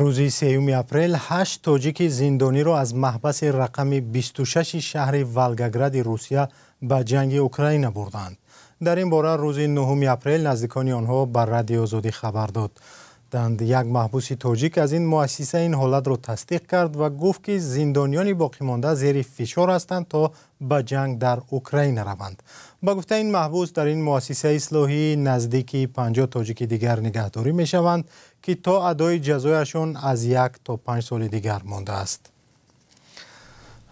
Рӯзи 3 апрел 8 тоҷики зиндониро аз маҳбаси рақами 26 шаҳри Волгогради Русия ба ҷанги Украина бурданд. Дар ин бора рӯзи 9 апрел наздикони онҳо ба Радиои Озодӣ хабар доданд. Як маҳбуси тоҷик аз ин муассиса ин ҳолатро тасдиқ кард ва гуфт, ки зиндониёни боқимонда зери фишор ҳастанд, то ба ҷанг дар Украина раванд. Ба гуфтаи ин маҳбус, дар ин муассисаи ислоҳӣ наздики 50 тоҷики дигар нигаҳдорӣ мешаванд, ки то адои ҷазояшон аз 1 то 5 соли дигар мондааст.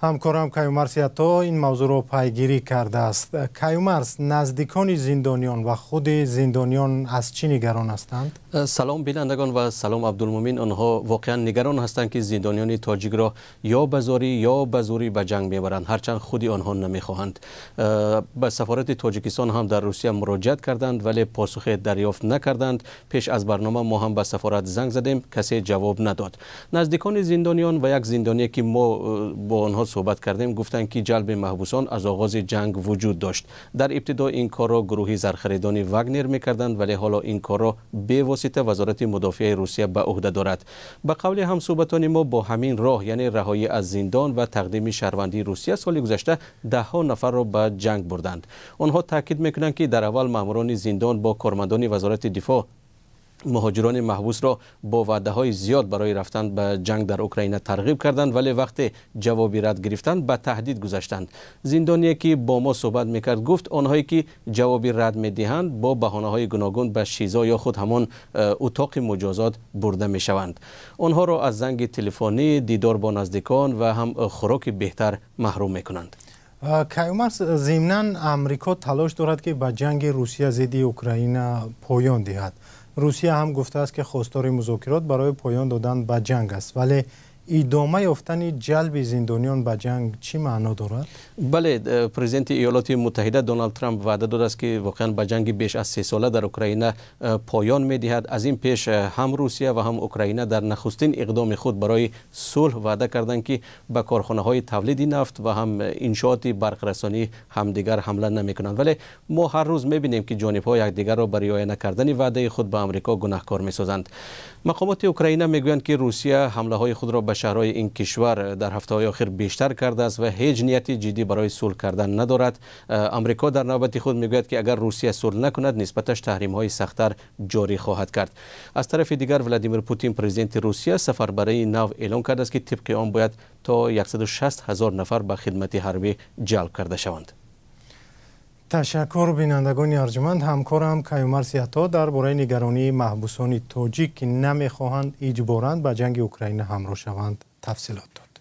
Ҳамкорам Каюмарс Ято ин мавзӯъро пайгирӣ кардааст. Каюмарс, наздикони зиндониён ва худи зиндониён аз чӣ нигарон ҳастанд? Салом, бинандагон, ва салом, Абдулмумин. Онҳо воқеан нигарон ҳастанд, ки зиндониёни тоҷикро ё ба зорӣ, ё ба зӯрӣ ба ҷанг мебаранд, ҳарчанд худи онҳо намехоҳанд. Ба сафорати Тоҷикистон ҳам дар Русия муроҷиат карданд, вале посухе дарёфт накарданд. Пеш аз барнома мо ҳам ба сафорат занг задем, касе ҷавоб надод. Наздикони зиндониён ва як зиндоние, ки мо бо онҳо суҳбат кардем, гуфтанд, ки ҷалби маҳбусон аз оғози ҷанг вуҷуд дошт. Дар ибтидо ин корро гурӯҳи зархаридони Вагнер мекарданд, вале ҳоло ин корро бевосита Вазорати мудофиаи Русия ба ӯҳда дорад. Ба қавли ҳамсӯҳбатони мо, бо ҳамин роҳ, яъне раҳоӣ аз зиндон ва тақдими шаҳрвандии Русия, соли гузашта даҳҳо нафарро ба ҷанг бурданд. Онҳо таъкид мекунанд, ки дар аввал маъмурони зиндон бо кормандони Вазорати дифоъ муҳоҷирони маҳбусро бо ваъдаҳои зиёд барои рафтан ба ҷанг дар Украина тарғиб карданд, вале вақте ҷавоби рад гирифтанд, ба таҳдид гузаштанд. Зиндоние, ки бо мо суҳбат мекард, гуфт, онҳое ки ҷавоби рад медиҳанд, бо баҳонаҳои гуногун ба ШИЗО ё худ ҳамон утоқи муҷозот бурда мешаванд. Онҳоро аз занги телефонӣ, дидор бо наздикон ва ҳам хӯроки беҳтар маҳрум мекунанд. Каюмарс, зимнан Амрико талош дорад, ки ба ҷанги Русия зидди Украина поён диҳад. Русия ҳам гуфтааст, ки хостори музокирот барои поён додан ба ҷанг аст, вале идома ёфтани ҷалби зиндониён ба ҷанг чӣ маъно дорад? Бале, президенти Иёлоти Муттаҳида Доналд Трамп ваъда додааст, ки воқеан ба ҷанги беш аз 3сола дар Украина поён медиҳад. Аз ин пеш ҳам Русия ва ҳам Украина дар нахустин иқдоми худ барои сулҳ ваъда карданд, ки ба корхонаҳои тавлиди нафт ва ҳам иншооти барқрасонӣ ҳамдигар ҳамла намекунанд, вале мо ҳар рӯз мебинем, ки ҷонибҳо якдигарро ба риоя накардани ваъдаи худ ба Амрико гунаҳкор месозанд. Мақомоти Украина мегӯянд, ки Русия ҳамлаҳои худро ба шаҳрҳои ин кишвар дар ҳафтаҳои охир бештар кардааст ва ҳеҷ нияти ҷиддӣ барои сулҳ кардан надорад. Амрико дар навбати худ мегӯяд, ки агар Русия сулҳ накунад, нисбаташ таҳримҳои сахттар ҷорӣ хоҳад кард. Аз тарафи дигар, Владимир Путин, президенти Русия, сафарбарии нав эълон кардааст, ки тибқи он бояд то 160 ҳазор нафар ба хидмати ҳарбӣ ҷалб карда шаванд. Ташаккур, бинандагони арҷманд. Ҳамкорам Каюмарс Ято дар бораи нигаронии маҳбусони тоҷик, ки намехоҳанд иҷборан ба ҷанги Украина ҳамроҳ шаванд, тафсилот дод.